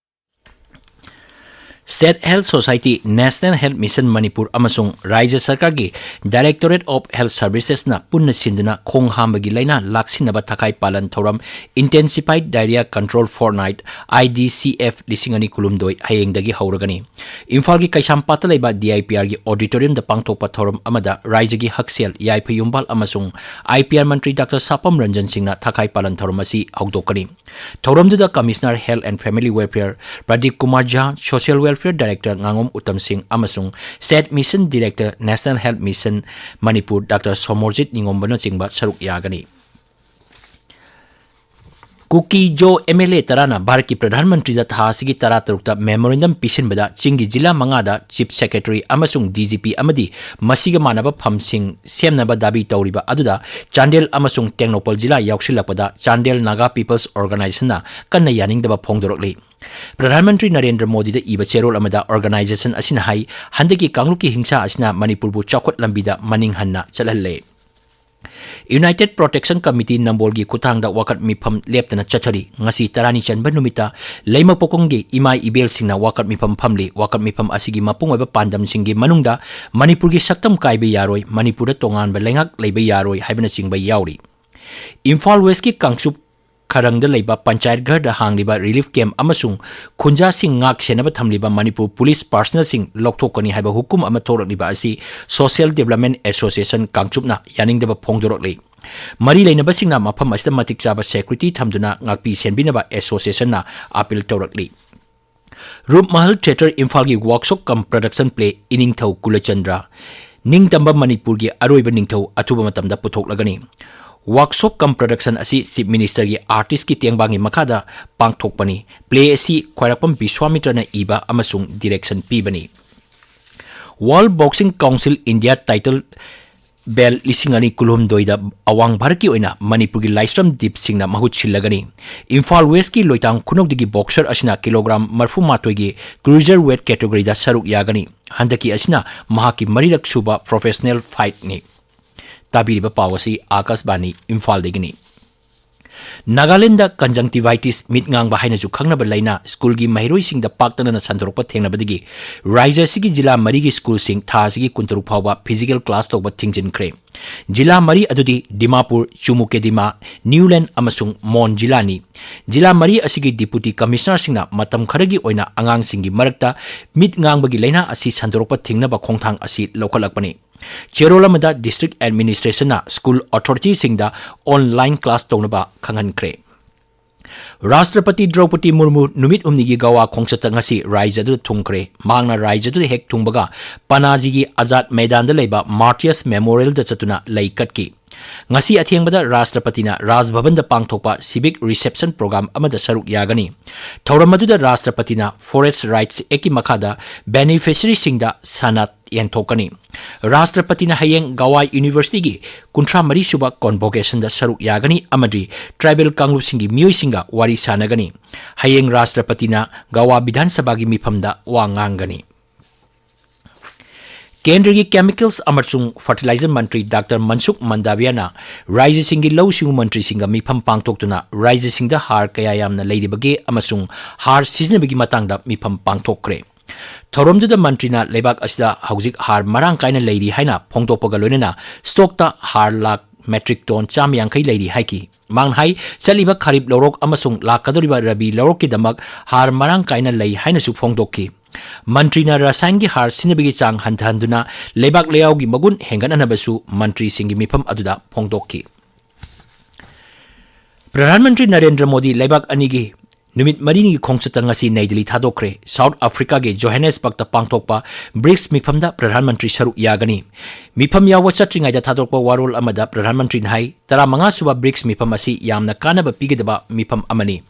State Health Society, National Health Mission Manipur ꯑꯃꯁꯨꯡ ꯔꯥꯖ꯭ꯌ ꯁꯔꯀꯥꯔꯒꯤ Directorate of Health Servicesꯅ ꯄꯨꯟꯅ ꯁꯤꯟꯗꯨꯅ ꯈꯣꯡ ꯍꯥꯝꯕꯒꯤ ꯂꯥꯏꯅꯥ ꯂꯥꯛꯁꯤꯟꯅꯕ ꯊꯈꯥꯏ ꯄꯥꯂꯟ ꯊꯧꯔꯝ Intensified Diarrhea Control Fortnight, I D C F ꯂꯤꯁꯤꯡ ꯑꯅꯤ ꯀꯨꯟꯍꯨꯝꯗꯣꯏ ꯍꯌꯦꯡꯗꯒꯤ ꯍꯧꯔꯒꯅꯤ꯫ ꯏꯝꯐꯥꯜꯒꯤ ꯀꯩꯁꯥꯝꯄꯥꯠꯇ ꯂꯩꯕ D I P Rꯒꯤ auditoriumꯗ ꯄꯥꯡꯊꯣꯛꯄ ꯊꯧꯔꯝ ꯑꯃꯗ ꯔꯥꯖ꯭ꯌꯒꯤ ꯍꯛꯁꯦꯜ, ꯌꯥꯏꯐ ꯌꯨꯝꯕꯥꯜ ꯑꯃꯁꯨꯡ I P R Mantri doctor ꯁꯥꯄꯝ Ranjan ꯁꯤꯡꯅ ꯊꯈꯥꯏ ꯄꯥꯂꯟ ꯊꯧꯔꯝ ꯑꯁꯤ ꯍꯧꯗꯣꯛꯀꯅꯤ꯫ ꯊꯧꯔꯝꯗꯨꯗ Commissioner Health and Family Welfare Pradeep Kumar ꯖꯥ, Social Welfare Director ꯉꯥꯉꯣꯝ ꯎꯠꯇꯝ ꯁꯤꯡ ꯑꯃꯁꯨꯡ State Mission Director, National Health Mission Manipur doctor Somorjit ꯅꯤꯉꯣꯝꯕꯅꯆꯤꯡꯕ ꯁꯔꯨꯛ ꯌꯥꯒꯅꯤ꯫ ꯀꯨꯀꯤ ꯖꯣ M L A ꯇꯔꯥꯅ ꯚꯥꯔꯠꯀꯤ ꯄ꯭ꯔꯙꯥꯟ ꯃꯟꯇ꯭ꯔꯤꯗ ꯊꯥ ꯑꯁꯤꯒꯤ ꯇꯔꯥꯇꯔꯨꯛꯇ memorandum ꯄꯤꯁꯤꯟꯕꯗ ꯆꯤꯡꯒꯤ ꯖꯤꯂꯥ ꯃꯉꯥꯗ Chief Secretary ꯑꯃꯁꯨꯡ D G P ꯑꯃꯗꯤ ꯃꯁꯤꯒ ꯃꯥꯟꯅꯕ ꯐꯝꯁꯤꯡ ꯁꯦꯝꯅꯕ ꯗꯥꯕꯤ ꯇꯧꯔꯤꯕ ꯑꯗꯨꯗ ꯆꯥꯟꯗꯦꯜ ꯑꯃꯁꯨꯡ ꯇꯦꯡꯅꯧꯄꯜ ꯖꯤꯂꯥ ꯌꯥꯎꯁꯤꯜꯂꯛꯄꯗ ꯆꯥꯟꯗꯦꯜ ꯅꯥꯒꯥ People's Organizationꯅ ꯀꯟꯅ ꯌꯥꯅꯤꯡꯗꯕ ꯐꯣꯡꯗꯣꯔꯛꯂꯤ꯫ ꯄ꯭ꯔꯙꯥꯟ ꯃꯟꯇ꯭ꯔꯤ ꯅꯔꯦꯟꯗ꯭ꯔ ꯃꯣꯗꯤꯗ ꯏꯕ ꯆꯦꯔꯣꯜ ꯑꯃꯗ organization ꯑꯁꯤꯅ ꯍꯥꯏ, ꯍꯟꯗꯛꯀꯤ ꯀꯥꯡꯂꯨꯞꯀꯤ ꯍꯤꯡꯁꯥ ꯑꯁꯤꯅ ꯃꯅꯤꯄꯨꯔꯕꯨ ꯆꯥꯎꯈꯠ ꯂꯝꯕꯤꯗ ꯃꯅꯤꯡ ꯍꯟꯅ ꯆꯠꯍꯜꯂꯦ꯫ United Protection Committee ꯅꯝꯕꯣꯜꯒꯤ ꯈꯨꯠꯊꯥꯡꯗ ꯋꯥꯀꯠ ꯃꯤꯐꯝ ꯂꯦꯞꯇꯅ ꯆꯠꯊꯔꯤ꯫ ꯉꯁꯤ ꯇꯔꯥꯅꯤ ꯆꯟꯕ ꯅꯨꯃꯤꯠꯇ ꯂꯩꯃꯄꯣꯛꯀꯣꯡꯒꯤ ꯏꯃꯥ ꯏꯕꯦꯜꯁꯤꯡꯅ ꯋꯥꯀꯠ ꯃꯤꯐꯝ ꯐꯝꯂꯤ꯫ ꯋꯥꯀꯠ ꯃꯤꯐꯝ ꯑꯁꯤꯒꯤ ꯃꯄꯨꯡ ꯑꯣꯏꯕ ꯄꯥꯟꯗꯝꯁꯤꯡꯒꯤ ꯃꯅꯨꯡꯗ ꯃꯅꯤꯄꯨꯔꯒꯤ ꯁꯛꯇꯝ ꯀꯥꯏꯕ ꯌꯥꯔꯣꯏ, ꯃꯅꯤꯄꯨꯔꯗ ꯇꯣꯉꯥꯟꯕ ꯂꯩꯉꯥꯛ ꯂꯩꯕ ꯌꯥꯔꯣꯏ ꯍꯥꯏꯕꯅꯆꯤꯡꯕ ꯌꯥꯎꯔꯤ꯫ ꯏꯝꯐꯥꯜ ꯋꯦꯁꯀꯤ ꯀꯥꯡꯆꯨꯞ ꯈꯔꯪꯗ ꯂꯩꯕ ꯄꯟꯆꯥꯌꯠ ꯘꯔꯗ ꯍꯥꯡꯂꯤꯕ relief camp ꯑꯃꯁꯨꯡ ꯈꯨꯟꯖꯥꯁꯤꯡ ꯉꯥꯛ ꯁꯦꯟꯅꯕ ꯊꯝꯂꯤꯕ ꯃꯅꯤꯄꯨꯔ ꯄꯨꯂꯤꯁ personnelꯁꯤꯡ ꯂꯧꯊꯣꯛꯀꯅꯤ ꯍꯥꯏꯕ ꯍꯨꯀꯨꯝ ꯑꯃ ꯊꯣꯛꯂꯛꯂꯤꯕ ꯑꯁꯤ Social Development Association ꯀꯥꯡꯆꯨꯞꯅ ꯌꯥꯅꯤꯡꯗꯕ ꯐꯣꯡꯗꯣꯔꯛꯂꯤ꯫ ꯃꯔꯤ ꯂꯩꯅꯕꯁꯤꯡꯅ ꯃꯐꯝ ꯑꯁꯤꯗ ꯃꯇꯤꯛ ꯆꯥꯕ security ꯊꯝꯗꯨꯅ ꯉꯥꯛꯄꯤ ꯁꯦꯟꯕꯤꯅꯕ associationꯅ appeal ꯇꯧꯔꯛꯂꯤ꯫ ꯔꯨꯞꯃꯍꯜ Theatre ꯏꯝꯐꯥꯜꯒꯤ workshop cum production play ꯏꯅꯤꯡꯊꯧ ꯀꯨꯂꯆꯟꯗ꯭ꯔ, ꯅꯤꯡꯇꯝꯕ ꯃꯅꯤꯄꯨꯔꯒꯤ ꯑꯔꯣꯏꯕ ꯅꯤꯡꯊꯧ ꯑꯊꯨꯕ ꯃꯇꯝꯗ ꯄꯨꯊꯣꯛꯂꯒꯅꯤ꯫ Workshop cum production ꯑꯁꯤ Chief Ministerꯒꯤ artistꯀꯤ ꯇꯦꯡꯕꯥꯡꯒꯤ ꯃꯈꯥꯗ ꯄꯥꯡꯊꯣꯛꯄꯅꯤ꯫ Play ꯑꯁꯤ ꯈ꯭ꯋꯥꯏꯔꯥꯛꯄꯝ ꯕꯤꯁ꯭ꯋꯥꯃꯤꯇ꯭ꯔꯅ ꯏꯕ ꯑꯃꯁꯨꯡ direction ꯄꯤꯕꯅꯤ꯫ World Boxing Council India title belt ꯂꯤꯁꯤꯡ ꯑꯅꯤ ꯀꯨꯟꯍꯨꯝꯗꯣꯏꯗ ꯑꯋꯥꯡ ꯚꯥꯔꯠꯀꯤ ꯑꯣꯏꯅ ꯃꯅꯤꯄꯨꯔꯒꯤ ꯂꯥꯏꯁ꯭ꯔꯝ ꯗꯤꯞ ꯁꯤꯡꯅ ꯃꯍꯨꯠ ꯁꯤꯜꯂꯒꯅꯤ꯫ ꯏꯝꯐꯥꯜ ꯋꯦꯁ꯭ꯠꯀꯤ ꯂꯣꯏꯇꯥꯡ ꯈꯨꯅꯧꯗꯒꯤ boxer ꯑꯁꯤꯅ kilogram ꯃꯔꯤꯐꯨ ꯃꯥꯊꯣꯏꯒꯤ cruiserweight categoryꯗ ꯁꯔꯨꯛ ꯌꯥꯒꯅꯤ꯫ ꯍꯟꯗꯛꯀꯤ ꯑꯁꯤꯅ ꯃꯍꯥꯛꯀꯤ ꯃꯔꯤꯔꯛ ꯁꯨꯕ professional fightꯅꯤ꯫ ꯇꯥꯕꯤꯔꯤꯕ ꯄꯥꯎ ꯑꯁꯤ ꯑꯥꯀꯥꯁꯕꯥꯅꯤ ꯏꯝꯐꯥꯜꯗꯒꯤꯅꯤ꯫ ꯅꯥꯒꯥꯂꯦꯟꯗ conjunctivitis, ꯃꯤꯠ ꯉꯥꯡꯕ ꯍꯥꯏꯅꯁꯨ ꯈꯪꯅꯕ ꯂꯥꯏꯅꯥ ꯁ꯭ꯀꯨꯜꯒꯤ ꯃꯍꯩꯔꯣꯏꯁꯤꯡꯗ ꯄꯥꯛꯇꯛꯅꯅ ꯁꯟꯗꯣꯔꯛꯄ ꯊꯦꯡꯅꯕꯗꯒꯤ ꯔꯥꯖ꯭ꯌ ꯑꯁꯤꯒꯤ ꯖꯤꯂꯥ ꯃꯔꯤꯒꯤ ꯁ꯭ꯀꯨꯜꯁꯤꯡ ꯊꯥ ꯑꯁꯤꯒꯤ ꯀꯨꯟꯇꯔꯨꯛ ꯐꯥꯎꯕ physical class ꯇꯧꯕ ꯊꯤꯡꯖꯤꯟꯈ꯭ꯔꯦ꯫ ꯖꯤꯂꯥ ꯃꯔꯤ ꯑꯗꯨꯗꯤ ꯗꯤꯃꯥꯄꯨꯔ, ꯆꯨꯃꯨꯀꯦꯗꯤꯃꯥ, ꯅ꯭ꯌꯨꯂꯦꯟ ꯑꯃꯁꯨꯡ ꯃꯣꯟ ꯖꯤꯂꯥꯅꯤ꯫ ꯖꯤꯂꯥ ꯃꯔꯤ ꯑꯁꯤꯒꯤ deputy commissionerꯁꯤꯡꯅ ꯃꯇꯝ ꯈꯔꯒꯤ ꯑꯣꯏꯅ ꯑꯉꯥꯡꯁꯤꯡꯒꯤ ꯃꯔꯛꯇ ꯃꯤꯠ ꯉꯥꯡꯕꯒꯤ ꯂꯥꯏꯅꯥ ꯑꯁꯤ ꯁꯟꯗꯣꯔꯛꯄ ꯊꯤꯡꯅꯕ ꯈꯣꯡꯊꯥꯡ ꯑꯁꯤ ꯂꯧꯈꯠꯂꯛꯄꯅꯤ꯫ ꯆꯦꯔꯣꯜ ꯑꯃꯗ district administrationꯅ ꯁ꯭ꯀꯨꯜ authorityꯁꯤꯡꯗ online class ꯇꯧꯅꯕ ꯈꯪꯍꯟꯈ꯭ꯔꯦ꯫ ꯔꯥꯁꯇ꯭ꯔꯄꯇꯤ ꯗ꯭ꯔꯧꯄꯗꯤ ꯃꯨꯔꯃꯨ ꯅꯨꯃꯤꯠ ꯍꯨꯝꯅꯤꯒꯤ ꯒꯋꯥ ꯈꯣꯡꯆꯠꯇ ꯉꯁꯤ ꯔꯥꯖ꯭ꯌ ꯑꯗꯨꯗ ꯊꯨꯡꯈ꯭ꯔꯦ꯫ ꯃꯍꯥꯛꯅ ꯔꯥꯖ꯭ꯌ ꯑꯗꯨꯗ ꯍꯦꯛ ꯊꯨꯡꯕꯒ ꯄꯅꯥꯖꯤꯒꯤ ꯑꯖꯥꯗ ꯃꯩꯗꯥꯟꯗ ꯂꯩꯕ Martyrs Memorialꯗ ꯆꯠꯇꯨꯅ ꯂꯩ ꯀꯠꯈꯤ꯫ ꯉꯁꯤ ꯑꯊꯦꯡꯕꯗ ꯔꯥꯁꯇ꯭ꯔꯄꯇꯤꯅ ꯔꯥꯖ ꯚꯕꯟꯗ ꯄꯥꯡꯊꯣꯛꯄ civic reception program ꯑꯃꯗ ꯁꯔꯨꯛ ꯌꯥꯒꯅꯤ꯫ ꯊꯧꯔꯝ ꯑꯗꯨꯗ ꯔꯥꯁꯇ꯭ꯔꯄꯇꯤꯅ Forest Rights Actꯀꯤ ꯃꯈꯥꯗ beneficiaryꯁꯤꯡꯗ ꯁꯅꯥ ꯌꯦꯟꯊꯣꯛꯀꯅꯤ꯫ ꯔꯥꯁꯇ꯭ꯔꯄꯇꯤꯅ ꯍꯌꯦꯡ ꯒꯋꯥ Universityꯒꯤ ꯀꯨꯟꯊ꯭ꯔꯥ ꯃꯔꯤ ꯁꯨꯕ convocationꯗ ꯁꯔꯨꯛ ꯌꯥꯒꯅꯤ ꯑꯃꯗꯤ tribal ꯀꯥꯡꯂꯨꯞꯁꯤꯡꯒꯤ ꯃꯤꯑꯣꯏꯁꯤꯡꯒ ꯋꯥꯔꯤ ꯁꯥꯟꯅꯒꯅꯤ꯫ ꯍꯌꯦꯡ ꯔꯥꯁꯇ꯭ꯔꯄꯇꯤꯅ ꯒꯋꯥ ꯕꯤꯙꯥꯟ ꯁꯚꯥꯒꯤ ꯃꯤꯐꯝꯗ ꯋꯥ ꯉꯥꯡꯒꯅꯤ꯫ ꯀꯦꯟꯗ꯭ꯔꯒꯤ Chemicals ꯑꯃꯁꯨꯡ Fertilizer ꯃꯟꯇ꯭ꯔꯤ ꯗꯥꯛꯇꯔ ꯃꯟꯁꯨꯈ ꯃꯟꯗꯥꯚꯤꯌꯥꯅ ꯔꯥꯖ꯭ꯌꯁꯤꯡꯒꯤ ꯂꯧꯎ ꯁꯤꯡꯎ ꯃꯟꯇ꯭ꯔꯤꯁꯤꯡꯒ ꯃꯤꯐꯝ ꯄꯥꯡꯊꯣꯛꯇꯨꯅ ꯔꯥꯖ꯭ꯌꯁꯤꯡꯗ ꯍꯥꯔ ꯀꯌꯥ ꯌꯥꯝꯅ ꯂꯩꯔꯤꯕꯒꯦ ꯑꯃꯁꯨꯡ ꯍꯥꯔ ꯁꯤꯖꯤꯟꯅꯕꯒꯤ ꯃꯇꯥꯡꯗ ꯃꯤꯐꯝ ꯄꯥꯡꯊꯣꯛꯈ꯭ꯔꯦ꯫ ꯊꯧꯔꯝꯗꯨꯗ ꯃꯟꯇ꯭ꯔꯤꯅ ꯂꯩꯕꯥꯛ ꯑꯁꯤꯗ ꯍꯧꯖꯤꯛ ꯍꯥꯔ ꯃꯔꯥꯡ ꯀꯥꯏꯅ ꯂꯩꯔꯤ ꯍꯥꯏꯅ ꯐꯣꯡꯗꯣꯛꯄꯒ ꯂꯣꯏꯅꯅ stockꯇ ꯍꯥꯔ ꯂꯥꯈ metric ton ꯆꯥꯝꯃ ꯌꯥꯡꯈꯩ ꯂꯩꯔꯤ ꯍꯥꯏꯈꯤ꯫ ꯃꯍꯥꯛꯅ ꯍꯥꯏ, ꯆꯠꯂꯤꯕ ꯈꯥꯔꯤꯞ ꯂꯧꯔꯣꯛ ꯑꯃꯁꯨꯡ ꯂꯥꯛꯀꯗꯧꯔꯤꯕ ꯔꯕꯤ ꯂꯧꯔꯣꯛꯀꯤꯗꯃꯛ ꯍꯥꯔ ꯃꯔꯥꯡ ꯀꯥꯏꯅ ꯂꯩ ꯍꯥꯏꯅꯁꯨ ꯐꯣꯡꯗꯣꯛꯈꯤ꯫ ꯃꯟꯇ꯭ꯔꯤꯅ ꯔꯁꯥꯌꯟꯒꯤ ꯍꯥꯔ ꯁꯤꯖꯤꯟꯅꯕꯒꯤ ꯆꯥꯡ ꯍꯟꯊꯍꯟꯗꯨꯅ ꯂꯩꯕꯥꯛ ꯂꯩꯍꯥꯎꯒꯤ ꯃꯒꯨꯟ ꯍꯦꯟꯒꯠꯍꯟꯅꯕꯁꯨ ꯃꯟꯇ꯭ꯔꯤꯁꯤꯡꯒꯤ ꯃꯤꯐꯝ ꯑꯗꯨꯗ ꯐꯣꯡꯗꯣꯛꯈꯤ꯫ ꯄ꯭ꯔꯙꯥꯟ ꯃꯟꯇ꯭ꯔꯤ ꯅꯔꯦꯟꯗ꯭ꯔ ꯃꯣꯗꯤ ꯂꯩꯕꯥꯛ ꯑꯅꯤꯒꯤ ꯅꯨꯃꯤꯠ ꯃꯔꯤꯅꯤꯒꯤ ꯈꯣꯡꯆꯠꯇ ꯉꯁꯤ ꯅꯩ ꯗꯤꯜꯂꯤ ꯊꯥꯗꯣꯛꯈ꯭ꯔꯦ꯫ ꯁꯥꯎꯠ ꯑꯐ꯭ꯔꯤꯀꯥꯒꯤ ꯖꯣꯍꯦꯅꯦꯁꯕꯔꯒꯇ ꯄꯥꯡꯊꯣꯛꯄ ꯕ꯭ꯔꯤꯛꯁ ꯃꯤꯐꯝꯗ ꯄ꯭ꯔꯙꯥꯟ ꯃꯟꯇ꯭ꯔꯤ ꯁꯔꯨꯛ ꯌꯥꯒꯅꯤ꯫ ꯃꯤꯐꯝ ꯌꯥꯎꯕ ꯆꯠꯇ꯭ꯔꯤꯉꯩꯗ ꯊꯥꯗꯣꯔꯛꯄ ꯋꯥꯔꯣꯜ ꯑꯃꯗ ꯄ꯭ꯔꯙꯥꯟ ꯃꯟꯇ꯭ꯔꯤꯅ ꯍꯥꯏ, ꯇꯔꯥꯃꯉꯥ ꯁꯨꯕ ꯕ꯭ꯔꯤꯛꯁ ꯃꯤꯐꯝ ꯑꯁꯤ ꯌꯥꯝꯅ ꯀꯥꯟꯅꯕ ꯄꯤꯒꯗꯕ ꯃꯤꯐꯝ ꯑꯃꯅꯤ꯫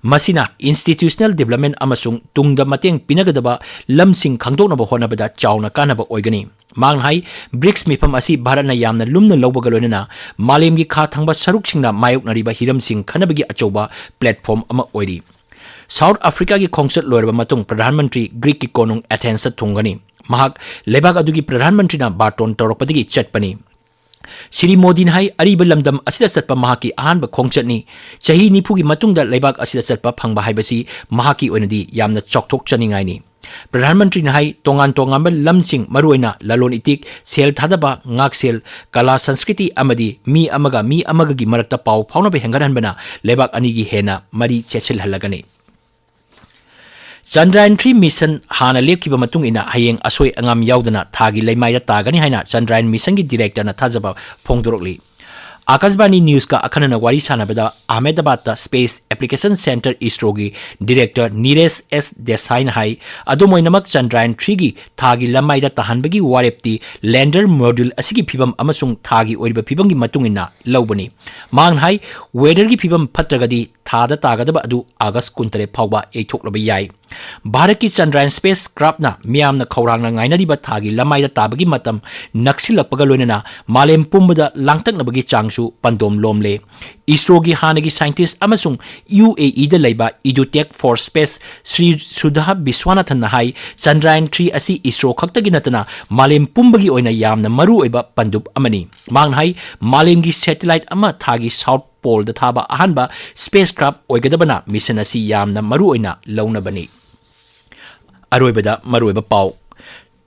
ꯃꯁꯤꯅ institutional development ꯑꯃꯁꯨꯡ ꯇꯨꯡꯗ ꯃꯇꯦꯡ ꯄꯤꯅꯒꯗꯕ ꯂꯝꯁꯤꯡ ꯈꯪꯗꯣꯛꯅꯕ ꯍꯣꯠꯅꯕꯗ ꯆꯥꯎꯅ ꯀꯥꯟꯅꯕ ꯑꯣꯏꯒꯅꯤ꯫ ꯃꯍꯥꯛꯅ ꯍꯥꯏ, ꯕ꯭ꯔꯤꯛꯁ ꯃꯤꯐꯝ ꯑꯁꯤ ꯚꯥꯔꯠꯅ ꯌꯥꯝꯅ ꯂꯨꯝꯅ ꯂꯧꯕꯒ ꯂꯣꯏꯅꯅ ꯃꯥꯂꯦꯝꯒꯤ ꯈꯥ ꯊꯪꯕ ꯁꯔꯨꯛꯁꯤꯡꯅ ꯃꯥꯌꯣꯛꯅꯔꯤꯕ ꯍꯤꯔꯝꯁꯤꯡ ꯈꯟꯅꯕꯒꯤ ꯑꯆꯧꯕ platform ꯑꯃ ꯑꯣꯏꯔꯤ꯫ ꯁꯥꯎꯠ ꯑꯐ꯭ꯔꯤꯀꯥꯒꯤ ꯈꯣꯡꯆꯠ ꯂꯣꯏꯔꯕ ꯃꯇꯨꯡ ꯄ꯭ꯔꯙꯥꯟ ꯃꯟꯇ꯭ꯔꯤ ꯒ꯭ꯔꯤꯛꯀꯤ ꯀꯣꯅꯨꯡ ꯑꯦꯊꯦꯟꯁꯇ ꯊꯨꯡꯒꯅꯤ꯫ ꯃꯍꯥꯛ ꯂꯩꯕꯥꯛ ꯑꯗꯨꯒꯤ ꯄ꯭ꯔꯙꯥꯟ ꯃꯟꯇ꯭ꯔꯤꯅ ꯕꯥꯔꯇꯣꯟ ꯇꯧꯔꯛꯄꯗꯒꯤ ꯆꯠꯄꯅꯤ꯫ ꯁ꯭ꯔꯤ ꯃꯣꯗꯤꯅ ꯍꯥꯏ, ꯑꯔꯤꯕ ꯂꯝꯗꯝ ꯑꯁꯤꯗ ꯆꯠꯄ ꯃꯍꯥꯛꯀꯤ ꯑꯍꯥꯟꯕ ꯈꯣꯡꯆꯠꯅꯤ꯫ ꯆꯍꯤ ꯅꯤꯐꯨꯒꯤ ꯃꯇꯨꯡꯗ ꯂꯩꯕꯥꯛ ꯑꯁꯤꯗ ꯆꯠꯄ ꯐꯪꯕ ꯍꯥꯏꯕꯁꯤ ꯃꯍꯥꯛꯀꯤ ꯑꯣꯏꯅꯗꯤ ꯌꯥꯝꯅ ꯆꯥꯎꯊꯣꯛꯆꯅꯤꯡꯉꯥꯏꯅꯤ꯫ ꯄ꯭ꯔꯙꯥꯟ ꯃꯟꯇ꯭ꯔꯤꯅ ꯍꯥꯏ, ꯇꯣꯉꯥꯟ ꯇꯣꯉꯥꯟꯕ ꯂꯝꯁꯤꯡ, ꯃꯔꯨꯑꯣꯏꯅ ꯂꯂꯣꯟ ꯏꯇꯤꯛ, ꯁꯦꯜ ꯊꯥꯗꯕ, ꯉꯥꯛꯁꯦꯜ, ꯀꯂꯥ ꯁꯪꯁꯀ꯭ꯔꯤꯇꯤ ꯑꯃꯗꯤ ꯃꯤ ꯑꯃꯒ ꯃꯤ ꯑꯃꯒꯒꯤ ꯃꯔꯛꯇ ꯄꯥꯎ ꯐꯥꯎꯅꯕ ꯍꯦꯟꯒꯠꯍꯟꯕꯅ ꯂꯩꯕꯥꯛ ꯑꯅꯤꯒꯤ ꯍꯦꯟꯅ ꯃꯔꯤ ꯆꯦꯠꯁꯤꯜꯍꯜꯂꯒꯅꯤ꯫ ꯆꯟꯗ꯭ꯔꯌꯥꯟ three mission ꯍꯥꯟꯅ ꯂꯦꯞꯈꯤꯕ ꯃꯇꯨꯡ ꯏꯟꯅ ꯍꯌꯦꯡ ꯑꯁꯣꯏ ꯑꯉꯥꯝ ꯌꯥꯎꯗꯅ ꯊꯥꯒꯤ ꯂꯩꯃꯥꯏꯗ ꯇꯥꯒꯅꯤ ꯍꯥꯏꯅ ꯆꯟꯗ꯭ꯔꯌꯥꯟ missionꯒꯤ directorꯅ ꯊꯥꯖꯕ ꯐꯣꯡꯗꯣꯔꯛꯂꯤ꯫ ꯑꯥꯀꯥꯁꯕꯥꯅꯤ ꯅ꯭ꯌꯨꯁꯀ ꯑꯈꯟꯅꯅ ꯋꯥꯔꯤ ꯁꯥꯟꯅꯕꯗ ꯑꯍꯃꯦꯗꯕꯥꯗꯇ Space Application Centre ISROꯒꯤ director ꯅꯤꯔꯦꯁ ꯑꯦꯁ ꯗꯦꯁꯥꯏꯅ ꯍꯥꯏ, ꯑꯗꯨꯝ ꯑꯣꯏꯅꯃꯛ ꯆꯟꯗ꯭ꯔꯌꯥꯟ threeꯒꯤ ꯊꯥꯒꯤ ꯂꯝꯃꯥꯏꯗ ꯇꯥꯍꯟꯕꯒꯤ ꯋꯥꯔꯦꯞꯇꯤ lander module ꯑꯁꯤꯒꯤ ꯐꯤꯕꯝ ꯑꯃꯁꯨꯡ ꯊꯥꯒꯤ ꯑꯣꯏꯔꯤꯕ ꯐꯤꯕꯝꯒꯤ ꯃꯇꯨꯡ ꯏꯟꯅ ꯂꯧꯕꯅꯤ꯫ ꯃꯍꯥꯛꯅ ꯍꯥꯏ, weatherꯒꯤ ꯐꯤꯕꯝ ꯐꯠꯇ꯭ꯔꯒꯗꯤ ꯊꯥꯗ ꯇꯥꯒꯗꯕ ꯑꯗꯨ ꯑꯥꯒꯁ ꯀꯨꯟꯇꯔꯦꯠ ꯐꯥꯎꯕ ꯌꯩꯊꯣꯛꯂꯕ ꯌꯥꯏ꯫ ꯚꯥꯔꯠꯀꯤ ꯆꯟꯗ꯭ꯔꯌꯥꯟ spacecraftꯅ ꯃꯤꯌꯥꯝꯅ ꯈꯧꯔꯥꯡꯅ ꯉꯥꯏꯅꯔꯤꯕ ꯊꯥꯒꯤ ꯂꯃꯥꯏꯗ ꯇꯥꯕꯒꯤ ꯃꯇꯝ ꯅꯛꯁꯤꯜꯂꯛꯄꯒ ꯂꯣꯏꯅꯅ ꯃꯥꯂꯦꯝ ꯄꯨꯝꯕꯗ ꯂꯥꯡꯇꯛꯅꯕꯒꯤ ꯆꯥꯡꯁꯨ ꯄꯟꯗꯣꯝ ꯂꯣꯝꯂꯦ꯫ ISROꯒꯤ ꯍꯥꯟꯅꯒꯤ scientist ꯑꯃꯁꯨꯡ UAEꯗ ꯂꯩꯕ Edutech for Space Shri Sudha ꯕꯤꯁ꯭ꯋꯥꯅꯥꯊꯟꯅ high, Chandrayaan three ꯑꯁꯤ ISRO ꯈꯛꯇꯒꯤ ꯅꯠꯇꯅ ꯃꯥꯂꯦꯝ ꯄꯨꯝꯕꯒꯤ ꯑꯣꯏꯅ ꯌꯥꯝꯅ ꯃꯔꯨꯑꯣꯏꯕ ꯄꯟꯗꯨꯞ ꯑꯃꯅꯤ꯫ ꯃꯍꯥꯛꯅ ꯍꯥꯏ, ꯃꯥꯂꯦꯝꯒꯤ satellite ꯑꯃ ꯊꯥꯒꯤ south poleꯗ ꯊꯥꯕ ꯑꯍꯥꯟꯕ spacecraft ꯑꯣꯏꯒꯗꯕꯅ mission ꯑꯁꯤ ꯌꯥꯝꯅ ꯃꯔꯨꯑꯣꯏꯅ ꯂꯧꯅꯕꯅꯤ꯫ ꯑꯔꯣꯏꯕꯗ ꯃꯔꯨꯑꯣꯏꯕ ꯄꯥꯎ꯫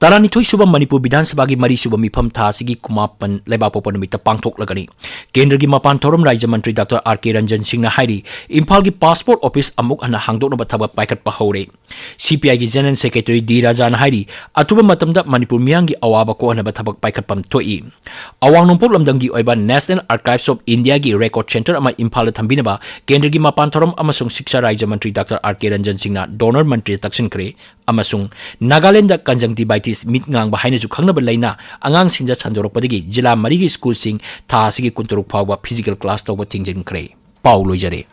ꯇꯔꯥꯅꯤꯊꯣꯏ ꯁꯨꯕ ꯃꯅꯤꯄꯨꯔ ꯕꯤꯙꯥꯟ ꯁꯚꯥꯒꯤ ꯃꯔꯤ ꯁꯨꯕ ꯃꯤꯐꯝ ꯊꯥ ꯑꯁꯤꯒꯤ ꯀꯨꯟꯃꯥꯄꯟ ꯂꯩꯕꯥꯛꯄꯣꯛꯄ ꯅꯨꯃꯤꯠꯇ ꯄꯥꯡꯊꯣꯛꯂꯒꯅꯤ꯫ ꯀꯦꯟꯗ꯭ꯔꯒꯤ ꯃꯄꯥꯟ ꯊꯧꯔꯝ ꯔꯥꯖ꯭ꯌ ꯃꯟꯇ꯭ꯔꯤ ꯗꯥꯛꯇꯔ ꯑꯥꯔ ꯀꯦ ꯔꯟꯖꯟ ꯁꯤꯡꯅ ꯍꯥꯏꯔꯤ, ꯏꯝꯐꯥꯜꯒꯤ ꯄꯥꯁꯄꯣꯔꯠ ꯑꯣꯐꯤꯁ ꯑꯃꯨꯛ ꯍꯟꯅ ꯍꯥꯡꯗꯣꯛꯅꯕ ꯊꯕꯛ ꯄꯥꯏꯈꯠꯄ ꯍꯧꯔꯦ꯫ ꯁꯤ ꯄꯤ ꯑꯥꯏꯒꯤ ꯖꯦꯅꯔꯦꯜ ꯁꯦꯀ꯭ꯔꯦꯇꯔꯤ ꯗꯤ ꯔꯥꯖꯥꯅ ꯍꯥꯏꯔꯤ, ꯑꯊꯨꯕ ꯃꯇꯝꯗ ꯃꯅꯤꯄꯨꯔ ꯃꯤꯌꯥꯝꯒꯤ ꯑꯋꯥꯕ ꯀꯣꯛꯍꯟꯅꯕ ꯊꯕꯛ ꯄꯥꯏꯈꯠꯐꯝ ꯊꯣꯛꯏ꯫ ꯑꯋꯥꯡ ꯅꯣꯡꯄꯣꯛ ꯂꯝꯗꯝꯒꯤ ꯑꯣꯏꯕ National Archives of India ꯒꯤ record centre ꯑꯃ ꯏꯝꯐꯥꯜꯗ ꯊꯝꯕꯤꯅꯕ ꯀꯦꯟꯗ꯭ꯔꯒꯤ ꯃꯄꯥꯟ ꯊꯧꯔꯝ ꯑꯃꯁꯨꯡ ꯁꯤꯛꯁꯥ ꯔꯥꯖ꯭ꯌ ꯃꯟꯇ꯭ꯔꯤ ꯗꯥꯛꯇꯔ ꯑꯥꯔ ꯀꯦ ꯔꯟꯖꯟ ꯁꯤꯡꯅ ꯗꯣꯅꯔ ꯃꯟꯇ꯭ꯔꯤꯗ ꯇꯛꯁꯤꯟꯈ꯭ꯔꯦ꯫ ꯑꯃꯁꯨꯡ ꯅꯥꯒꯥꯂꯦꯟꯗ conjunctivitis, ꯃꯤꯠ ꯉꯥꯡꯕ ꯍꯥꯏꯅꯁꯨ ꯈꯪꯅꯕ ꯂꯥꯏꯅꯥ ꯑꯉꯥꯡꯁꯤꯡꯗ ꯁꯟꯗꯣꯔꯛꯄꯗꯒꯤ ꯖꯤꯂꯥ ꯃꯔꯤꯒꯤ ꯁ꯭ꯀꯨꯜꯁꯤꯡ ꯊꯥ ꯑꯁꯤꯒꯤ ꯀꯨꯟꯇꯔꯨꯛ ꯐꯥꯎꯕ physical class ꯇꯧꯕ ꯊꯤꯡꯖꯤꯟꯈ꯭ꯔꯦ꯫ ꯄꯥꯎ ꯂꯣꯏꯖꯔꯦ꯫